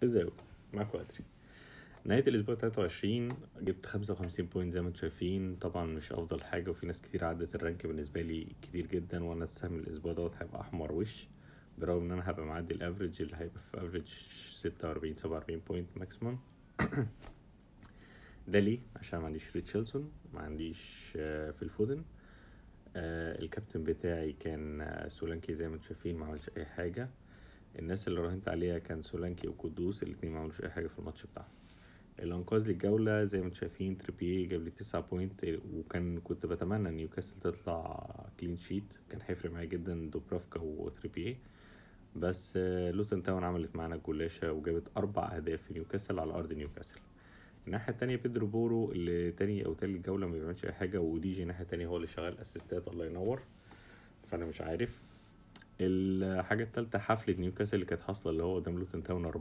ازاي معاكم ادري. نهاية الأسبوع 23 جبت 55 point زي ما انتم شايفين. طبعا مش أفضل حاجة، وفي ناس كتير عدت ال rank بالنسبة لي كتير جدا، وأنا السهم الأسبوع دوت هيبقى أحمر وش، برغم إن أنا هبقى معدي ال average اللي هيبقى في average 46 47 point maximum. ده ليه؟ عشان ما عنديش ريتشارلسون، ما عنديش فيل فودن. الكابتن بتاعي كان سولانكي زي ما انتم شايفين، ما عملش أي حاجة. الناس اللي راهنت عليها كان سولانكي وقدوس، الاتنين ما عملوش أي حاجة في الماتش بتاعهم. اللي انقذ لي الجولة زي ما انتم شايفين تريبيه جاب لي 9 point، وكان كنت بتمنى ان نيوكاسل تطلع clean sheet، كان هيفرق معايا جدا دوبرافكا وتريبيه. بس لوتن تاون عملت معانا الجلاشة وجابت 4 أهداف في نيوكاسل على أرض نيوكاسل. الناحية التانية بيدرو بورو اللي تاني أو تالت جولة ما بيعملش أي حاجة، وديجي الناحية التانية هو اللي شغال أسيستات، الله ينور. فأنا مش عارف. الحاجة التالتة حفلة نيوكاسل اللي كانت حاصلة اللي هو قدام لوتن تاون 4-4،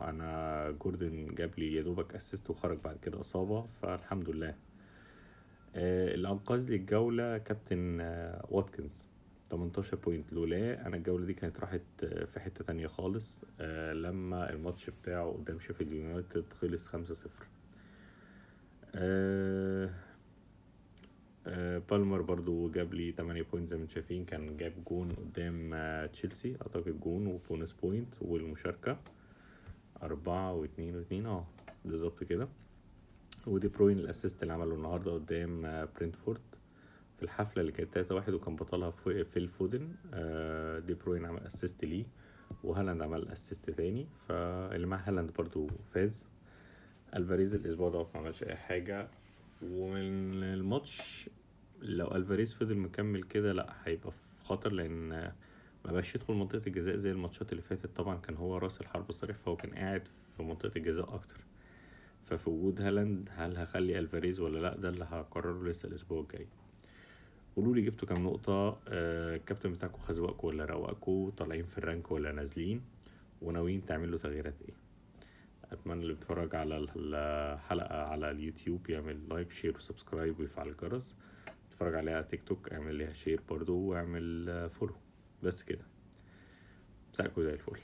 أنا جوردن جاب لي يا دوبك assist وخرج بعد كده إصابة، فالحمد لله. اللي أنقذ لي الجولة كابتن واتكنز 18 point، لولا أنا الجولة دي كانت راحت في حتة تانية خالص. لما الماتش بتاعه قدام شيفيلد يونايتد خلص 5-0. بالمر برضو جاب لي 8 point زي ما انتم شايفين، كان جاب جون قدام تشيلسي اعتقد، جون و bonus point والمشاركة 4 و2 و2، بالظبط كده. ودي بروين ال assist اللي عمله النهارده قدام برينتفورد في الحفلة اللي كانت 3-1 وكان بطلها فيل فودن. دي بروين عمل assist ليه، وهالاند عمل assist تاني، فاللي مع هالاند برضو فاز. الفاريز الاسبوع ده ما عملش اي حاجة، ومن الماتش لو الفاريز فضل مكمل كده لا هيبقى في خطر، لان ما بقاش يدخل منطقة الجزاء زي الماتشات اللي فاتت. طبعا كان هو راس الحرب الصريح، فهو كان قاعد في منطقة الجزاء اكتر. ففي وجود هالاند هل هخلي الفاريز ولا لا؟ ده اللي هقرره لسه الاسبوع الجاي. قولوا لي جبتوا كام نقطة؟ الكابتن بتاعكم خزوقكم ولا روقكم؟ طالعين في ال rank ولا نازلين؟ وناويين تعملوا تغييرات ايه؟ اتمنى اللي بيتفرج على الحلقة على اليوتيوب يعمل like share و subscribe ويفعل الجرس. اتفرج عليها على تيك توك اعمل ليها share برضو واعمل follow. بس كده، مساكوا زي الفل.